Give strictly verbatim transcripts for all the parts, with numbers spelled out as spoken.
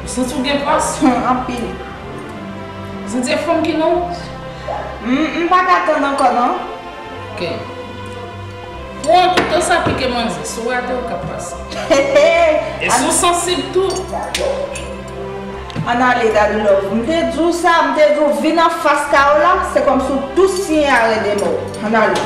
Santi w gen pòs? Anpil. Santi e fanm ki nan ou? M, m pa ka tann ankò, non. Ok. Pran kouto sa pike manzè, si w rate w ka pase. E si w sansib tou. Ann ale, Dadou Love. M te di w sa, m te di w vin anfas Kaola, se kòmsi w tou siyen arè de mò. Ann ale.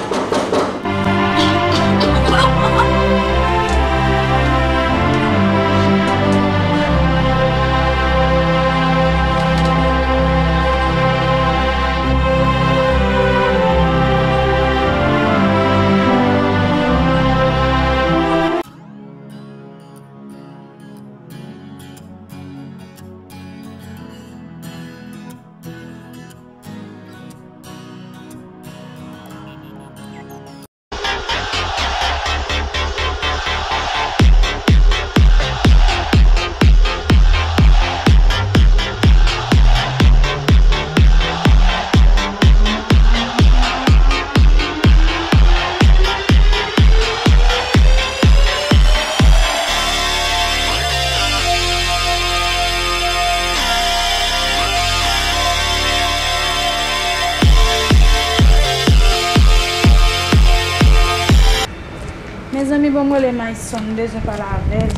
Mezanmi, bon, m rele Mayson, m bezwen pale avè l.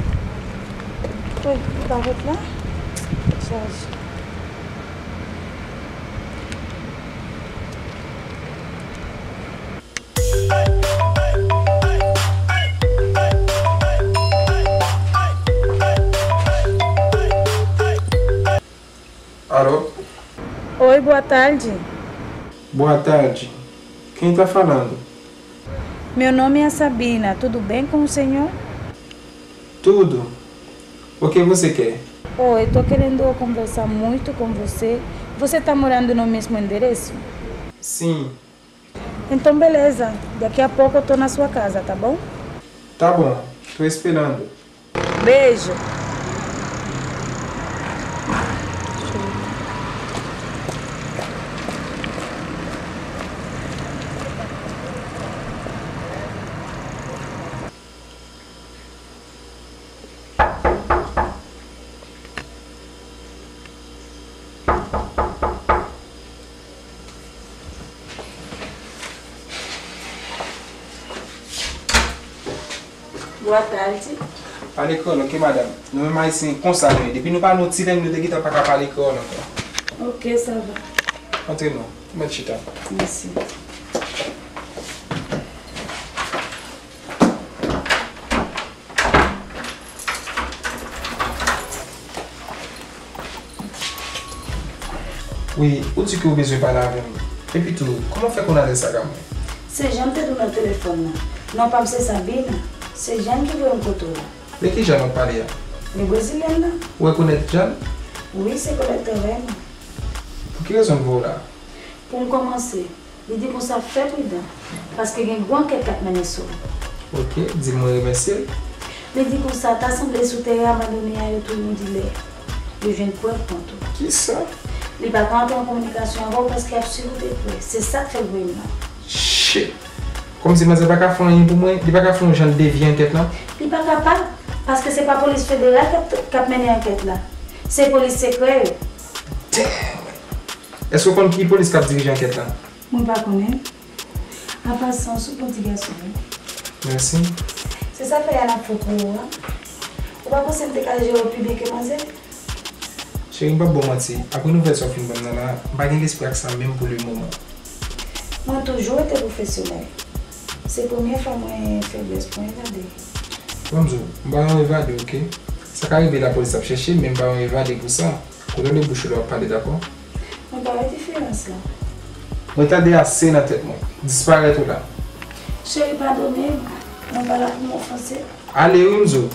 Wi, li pa ret la? Chaje. Alô? Oi, boa tarde. Boa tarde. Quem tá falando? Meu nome é Sabina. Tudo bem com o senhor? Tudo. O que você quer? Oi, tô querendo conversar muito com você. Você tá morando no mesmo endereço? Sim. Então, beleza. Daqui a pouco eu tô na sua casa, tá bom? Tá bom. Tô esperando. Beijo. Boa tarde. Pale kreyòl, ok, madanm. Nou menm Ayisyen, konsa nou ye. Depi nou pa nan yon ti lang, nou te gentan pa ka pale kreyòl ankò. Ok, ça va. Antre non. Mèt chita. Mèsi. Wi, ou di ke ou bezwen pale avè m. Epi tou, kòman w fè konn adrès la ka mwen? Se jan m te di w nan telefòn nan. Non pa m se Sabina. Se Jeanne ki voye m kote w la. De ki Jeanne w ap pale a? Men brezilyèn nan. Ou rekonèt Jeanne? Wi, se kòlèg travay mwen. Pou ki rezon l voye w la? Pou m kòmanse, li di konsa fè pridan, paske gen gwo ankèt k ap mennen sou ou. Ok, di l mwen remèsye l. Li di konsa, ta sanble sou teren abandone a yo touye yon dilè. Yo jwenn prèv kont ou. Kisa? Li pa ka antre an kominikasyon avè w paske y ap swiv ou de prè. Se sa k fè l voye m la. Shit! Kòmsi manzè pa ka fè anyen pou mwen, li pa ka fè yon jan l devye ankèt lan? Li pa kapab, paske se pa polis federal k ap, k ap mennen ankèt la. Se polis sekrè yo. Damn! Èske w konn ki polis k ap dirije ankèt lan? Mwen pa konnen. An pasan, w sou bon ti gason, wi. Mèsi. Se sa fè a n ap fè w pou ou a. Ou pa panse m te ka jere w pi byen ke manzè? Cheri, m p ap ba w manti. Apre nouvèl sa w fin ban m nan la, m pa gen lespri ak sa menm pou le moman. Mwen toujou rete pwofesyonèl. Se premye fwa mwen fè blès pou evade. Bon, m di w, m pa yon evade, ok? Sa ka rive lapolis ap chèche m, men m pa yon evade pou sa. Kontwole bouch ou lè w ap pale, dakò? Mwen pa wè diferans lan. Mwen tande ase nan tèt mwen. Disparèt ou la. Cheri, padone m. Mwen pa la pou m ofanse. Ale wi, m di w.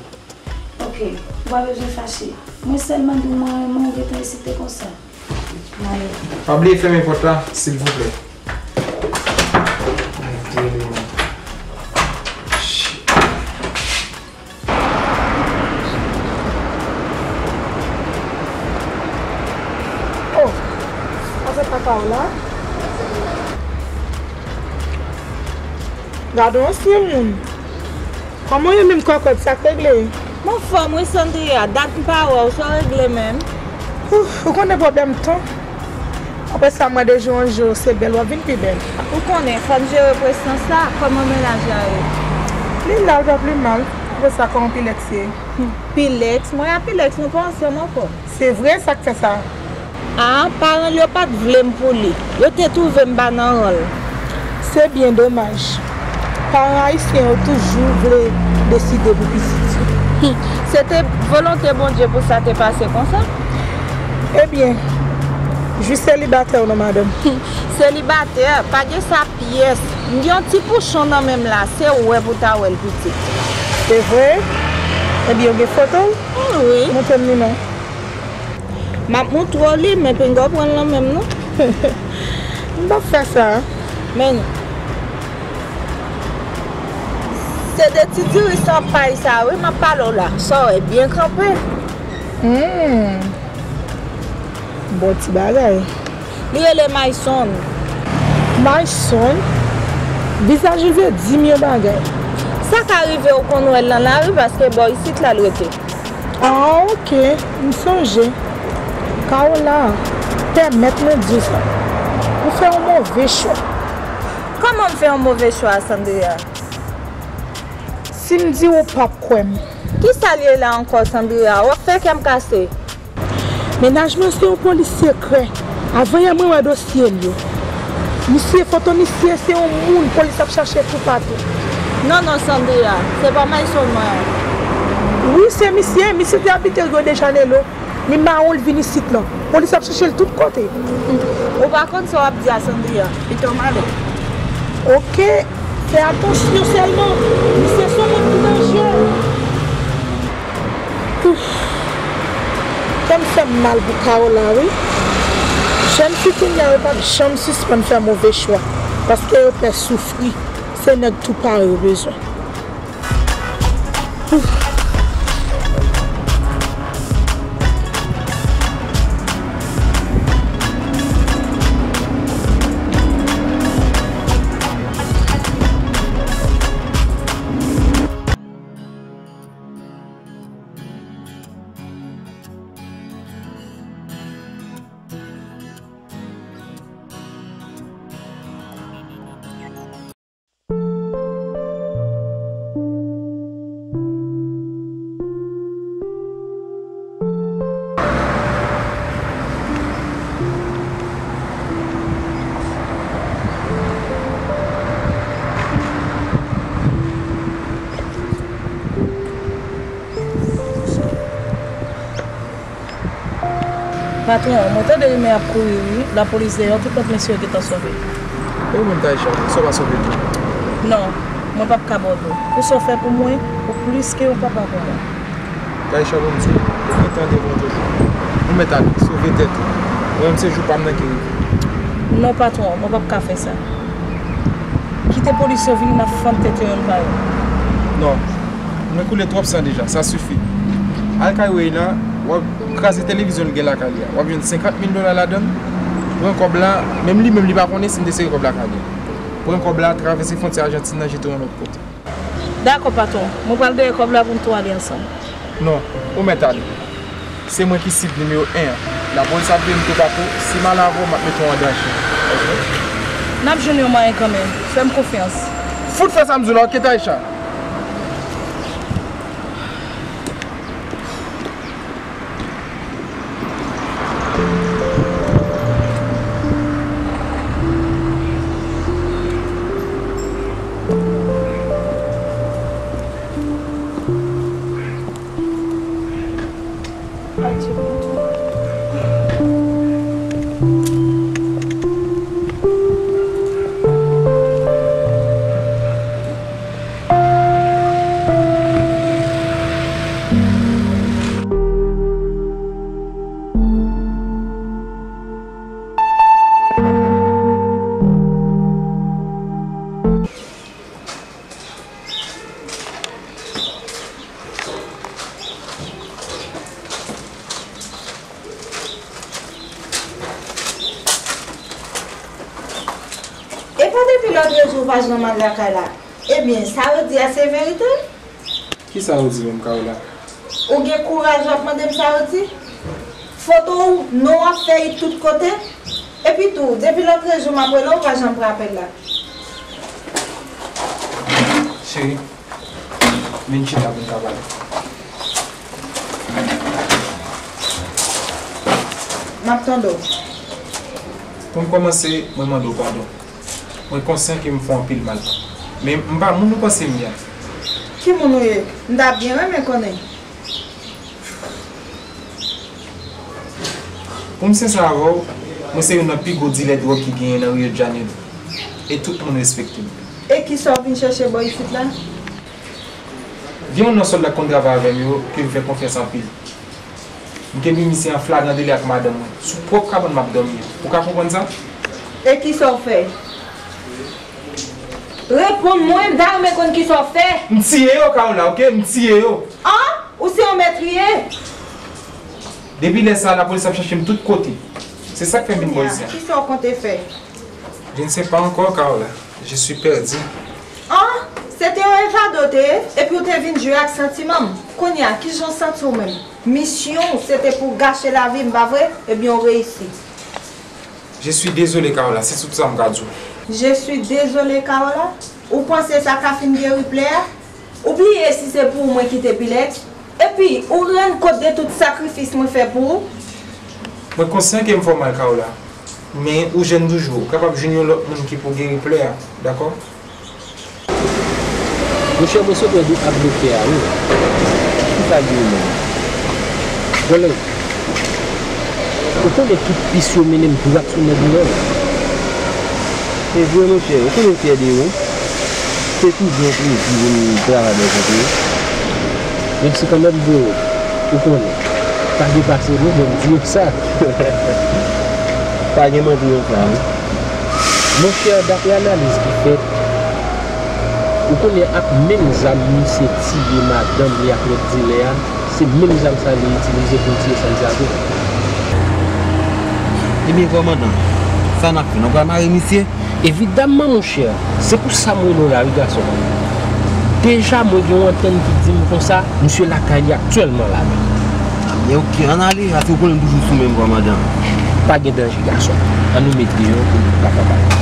Ok, ou pa bezwen fache. Mwen sèlman di w mwen renmen w, ou gentan esite konsa. M ale. Pa bliye fèmen pòt la, silvouplè. Oh, sa se papa w la? Gade yon ansyen moun. Kòman w ye menm kòkòt, sa k regle? M anfòm wi, Sandria, dat m pa wè w, sa w regle menm? Ouf, ou konnen pwoblèm tan. Apre sa, mwa de jou an jou, se bèl w ap vin pi bèl. Ou konnen, fò n jere presans la, kòman mennaj la ye? Li la, l pa pli mal. Apre sa, kòman Pilex ye? Hmm, Pilex, mwen ak Pilex, nou pa ansanm ankò. Se vre, sa k fè sa? A, paran l yo pa t vle m pou li. Yo te twouve m pa nan ran l. Se byen domaj. Paran ayisyen yo toujou vle deside pou pitit yo. Hmm, se te volonte Bondye pou sa te pase konsa? Ebyen, jwi selibatè w non, madanm. Hmm, selibatè, pa gen sa pyès. M gen yon ti pouchon nan men m la, se wè pou ta wè l pitit. Se vre? Ebyen, ou gen foto l? Hmm, wi. Montre m li non. M ap montre w li, men pinga w pran l nan men m non. M p ap fè sa. Men, se de ti diri san pay sa wi, m ap pale w la. Sa w wè, byen kanpe. Hmm. Bon ti bagay. Li rele Mayson. Mayson? Vizaj li vle di m yon bagay. Sa ka rive w konn wè l nan lari paske bò isit la l rete. Ah, ok, m sonje. Kaola, pèmèt mwen di w sa. Ou fè yon move chwa. Kòman m fè yon move chwa, Sandria? Si m di w, ou p ap kwè m. Kisa l ye la ankò, Sandria? W ap fè kè m kase. Mennaj mwen se yon polis sekrè. Avanyè mwen wè dosye l yo. Misye, foto misye se yon moun polis ap chache toupatou. Non, non, Sandria, se pa Mayson mwen an. Wi, se misye. Misye te abite Rio de Janeiro. Li mawon, l vin isit lan. Polis ap chache l tout kote. Ou pa konn sa w ap di a, Sandria. Pito m ale. Ok, fè atansyon sèlman. Misye se yon moun ki danjere. Ouf. Kè m fè m mal pou Kaola, wi. Jèn fi kounye a yo p ap janm sispann fè move chwa, paske yo pè soufri. Se nèg tou pare yo bezwen. Ouf. Patwon, mwen tande rimè ap kouri wi, lapolis dèyè, tout lòt mesye yo gentan sove. E ou menm Taïcha, sa w pa sove tou? Non, mwen p ap ka ba w do. Pou sa w fè pou mwen, ou plis ke yon papa pou mwen. Taïcha, ban m di w, ou gentan devan w toujou. Ou mèt ale, sove tèt ou. Mwen menm se jou pa m nan ki rive. Non patwon, mwen p ap ka fè sa. Kite polis yo vini, n ap fann tèt yo youn pa youn. Non, mwen koule twòp san deja, sa sifi. Al kay Wayne la, w ap kraze televizyon li gen lakay li a. W ap jwenn senkant mil dola ladan l. Pran kòb la, menm li menm li pa konnen si m te sere kòb lakay li a. Pran kòb la, travèse fwontyè Ajantin nan, jete w yon lòt kote. Dakò, patwon. Mwen pral dèyè kòb la pou n tou ale ansanm. Non, ou mèt ale. Se mwen ki sib nimewo en an. Lapolis ap veye m toupatou. Si m al avè w, m ap mete w an danje. Oke? N ap jwenn yon mwayen kanmenm. Fè m konfyans. Fout fè sa m di w la, oke, Taïcha? E pa depi lòtrejou ou pa janm al lakay la? Ebyen, sa yo di a se verite? Kisa yo di menm, Kaola? Ou gen kouraj w ap mande m sa yo di? Foto w, non w ap fè it tout kote. Epi tou, depi lòt jou m ap rele w, ou pa janm pran apèl la. Cheri, vin chita pou n ka pale. M ap tande w. Pou m kòmanse, mwen mande w padon. Mwen konsyan ke m fè w anpil mal. Men m pa moun ou panse m ye a. Ki moun ou ye? M ta byen renmen konnen. Pou m sensè avè w, mwen se youn nan pi gwo dilè dwòg ki genyen nan Rio de Janeiro. E tout moun respekte m. E kisa w vin chèche bò isit la? Gen youn nan sòlda k konn travay avè m yo ke m fè konfyans anpil. M kenbe misye an flagran deli ak madanm mwen. Sou pwòp kabann m ap dòmi an. Ou ka konprann sa? E kisa w fè? Reponn mwen, m ta renmen konn kisa w fè. M tiye yo, Carola, oke? M tiye yo. An? Ou se yon mètriye? Depi lè sa a, lapolis ap chèche m tout kote. Se sa k fè m vin bò isi a. Kisa w konte fè? Je ne sais pas encore, Carola. Je suis perdu. An, se te yon evade w te ye, epi w te vin jwe ak santiman m. Kounye a, kijan w santi w menm? Misyon w, se te pou w gache lavi m, pa vre? Ebyen, w reyisi. Je suis désolé, Carola, se tout sa m ka di w. Je suis désolé, Carola? Ou panse sa ka fin geri plè a? Ou bliye si se pou ou mwen kite Pilex? Epi, ou rann kont de tout sakrifis mwen fè pou ou? Mwen konsyan ke m fè w mal, Carola. Men ou jèn toujou, ou kapab jwenn yon lòt moun ki pou geri plè a, dakò? Monchè, mwen sot wè ak doktè a, wi. Ki sa l di w menm? Gòlèt, ou konnen tout pis yo mennen m dwat sou nèg mwen. Se vre, monchè, ou konnen m fyè de ou. Se toujou yon plezi pou m travay bò kote w. Mèsi kanmenm, bro. Ou konnen. Pa gen pase non, bon, m di w sa. Pa gen manti nan sa, wi. Monchè, daprè analiz ki fèt, ou konnen ak menm zam misye tiye madanm li ak lòt dilè a, se menm zam sa li itilize pou l tiye Santiago. Ebyen, kòmandan, sa n ap fè? Nou pral mare misye? Evidamman, monchè. Se pou sa m rele w la, wi, gason. Deja, mwen gen yon antenn ki di m konsa, misye lakay li aktyèlman la menm. Ebyen, oke, ann ale, paske ou konnen m toujou sou men m, kòmandan. Pa gen danje, gason. Ann nou met deyò pou nou kapab ale.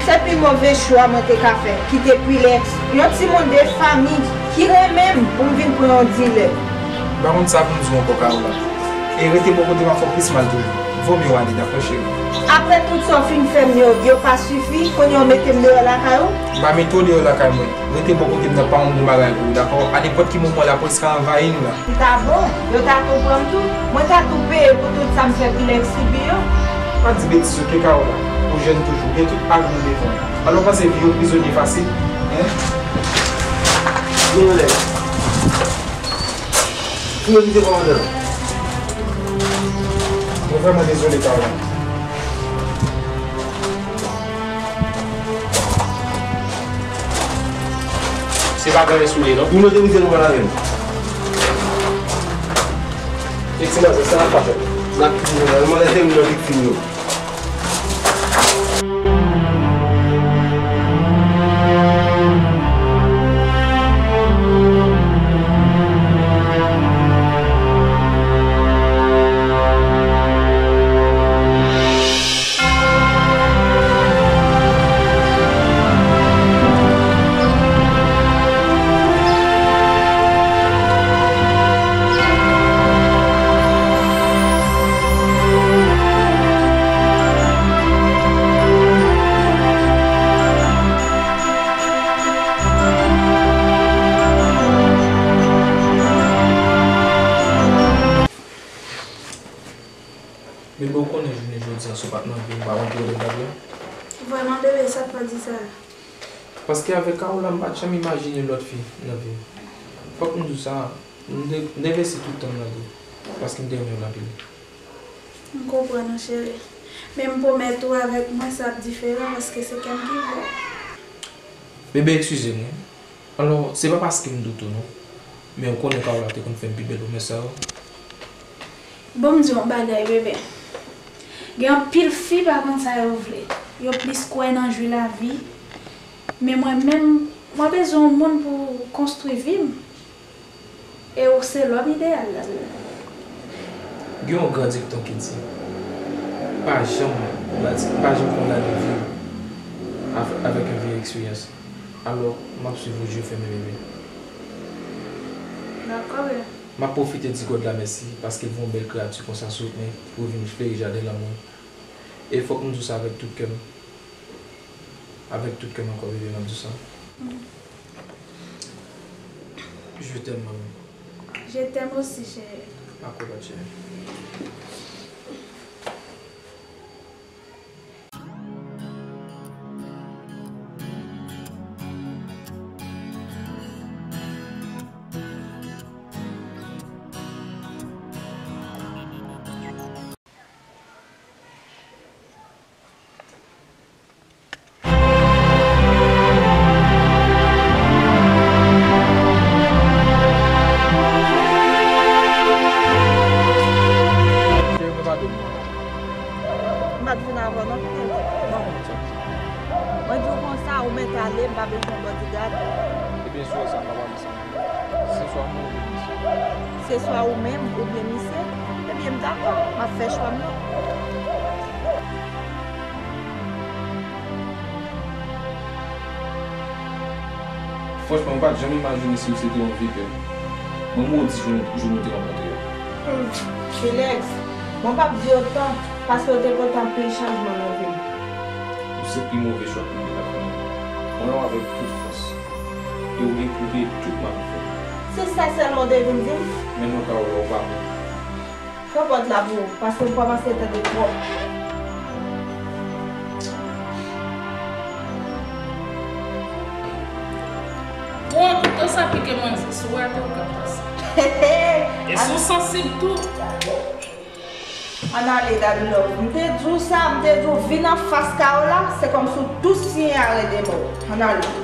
Se pi move chwa mwen te ka fè, kite Pilex, yon timoun de fanmi ki renmen m, pou m vin pran yon dilè. M pa konn sa pou m di w ankò, Carola. E rete bò kote m ap fè w plis mal toujou. Vomye w ale, dakò, cheri? Apre tout sa w fin fè m yo, yo pa sifi, kounye a w mete m deyò lakay ou? M pa mete w deyò lakay mwen. Rete bò kote m nan pa yon bon bagay pou ou, dakò? A nenpòt ki moman, lapolis ka anvayi nou la. Li ta bon, yo ta tou pran m tou. Mwen ta tou peye pou tout sa m fè Pilex sibi yo. Pa di betiz, oke, Carola? Ou jèn toujou, gen tout avenir devan ou. Alò w panse vi yon prizonye fasil? Hein? Vin anlè. Pou yo kite kòmandan. Mwen vrèman dezole, Carola. Se pa gade sou li, non? Pou nou te mete nou pral avè l. E ti manzè, sa n ap pa fè? N ap kite nou la. Nou mande tèmine nan viktim yo. Si w pa t nan vi m, m pa konn ki kote m t ap ye. Vrèman, bebe, sa k fè w di sa? Paske avèk Carola, m pa t janm imajine lòt fi nan vi m. Fòk m di w sa, m te, m te envesti tout tan m nan li, paske m te renmen l anpil. M konprann ou, cheri. Men m pwomèt ou, avèk mwen, sa ap diferan, paske se kè m ki vle. Bebe, eskize m, wi. Alò, se pa paske m doute w, non. Men ou konnen Carola te konn fè m pi bèl pwomès sa yo. Bon, m di w yon bagay, bebe. Gen anpil fi pa konn sa yo vle. Yo plis kwè nan jwi lavi. Men mwen menm, mwen bezwen yon moun pou konstwi vi m. E ou se lòm ideyal la. Gen yon gran dikton ki di, pa janm bati, pa janm kondane vi w avè-, avèk yon vye eksperyans. Alò, m ap swiv ou je fèmen, bebe. Dakò, bebe. M ap pwofite di God la mèsi paske l voye yon bèl kreyati konsa sou wout mwen pou vin fleri jaden lanmou. E fòk m di w sa avèk tout kè m. Avèk tout kè m ankò, bebe, m ap di w sa. Mm. Je t'aime, maman. Je t'aime aussi, chérie. Acrobat, chérie. Cheri, mwen pa dwe vin. M pa t vin avè w non, pitit. Mwen di w konsa, ou mèt ale, m pa bezwen bodyguard. Ebyen, si w wè sa, m pa pral ansanm. Se swa mwen oubyen misye. Se swa ou menm oubyen misye. Ebyen, m dakò, m ap fè chwa m nan. Franchman, m pa t janm imajine si w se te yon vipè. Mwen modi jou, jou nou te rankontre a. Hmm, Felix, mwen p ap di w otan, paske w te pote anpil chanjman nan vi m. Ou se pi move chwa ke m te ka fè nan vi m. Mwen wè w avèk tout fòs. E w gen koute tout mal ou fè. Se sa sèlman w te vin di m? Men non, Carola, ou pa bon. Fè pòt la pou ou, paske m kòmanse tande twòp. Bon, kouto sa pike manzè, si w wè atè w ka pase. E si w sansib tou. Ann ale, Daddy Love. M te di w sa, m te di w vin anfas Carola, se kòmsi w tou siyen arè de mò. Ann ale.